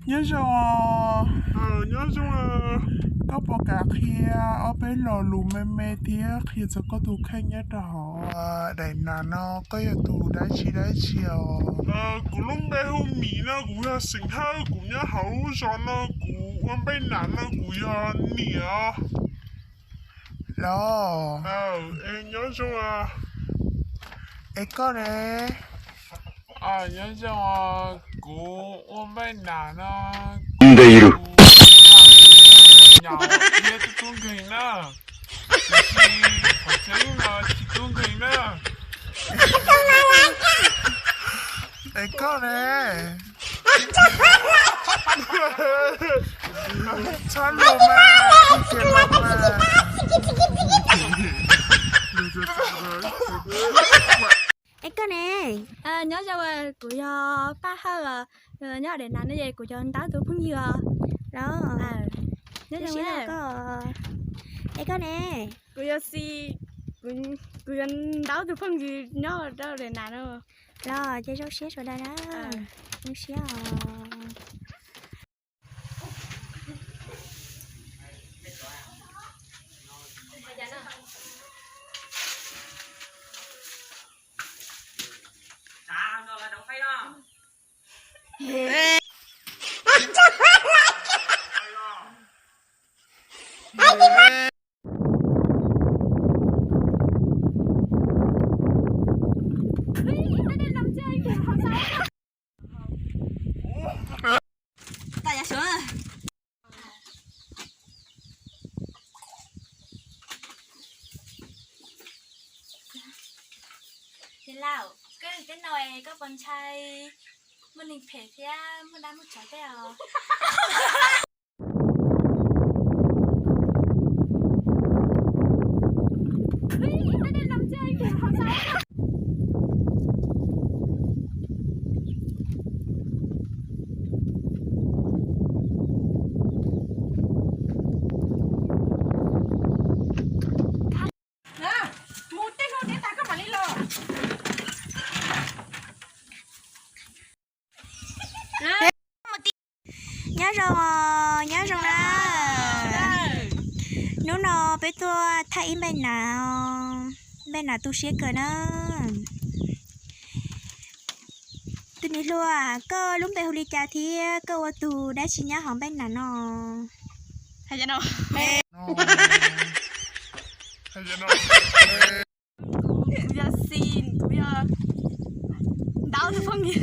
Nyob zoo. Nyob zoo. Koj puas kam qhia ob peb lo lus me me thiab qhia txog koj tus kheej nyob rau hauv daim nas no, koj yog tus dab tsi dab tsi os? Kuv lub npe hu Mim no, kuv yog xeem Hawj, kuv nyob hauv lub zos no, kuv ua npej nam no, kuv yog niam. Los, nyob zoo. Es koj ne? Nyob zoo, kuv ua npej nam no, kuv, yog tub nkeeg na, tiam sis qhov tseeb no tsis tub nkeeg na. Es koj ne? Txhob lus mas, txhob lus mas. Es koj ne? Nyob zoo, kuv yog Paj Hawj, nyob daim nas no es kuv yog Ntaub tus phooj ywg os. Los, nyob zoo koj. Es koj ne? Kuv yog Xis, kuv yog Ntaub tus phooj ywg nyob rau daim nas no. Los ces zoo siab sawv daws na. Zoo siab os. Niam laus, koj li teb no es koj puas ntshai muaj neeg phem thiab muaj dab muaj tsov tej os? Mus tej hnub deb tas koj mam li los. Nyob zoo, nyob zoo na. Hnub no peb tuaj thaij ib npej nas, npej nas tu siab kawg na. Tus niam hluas, koj lub npe hu li cas thiab koj ua tus dab tsi nyob hauv npej nas no? Yog Xis, kuv yog Ntaub tus phooj ywg.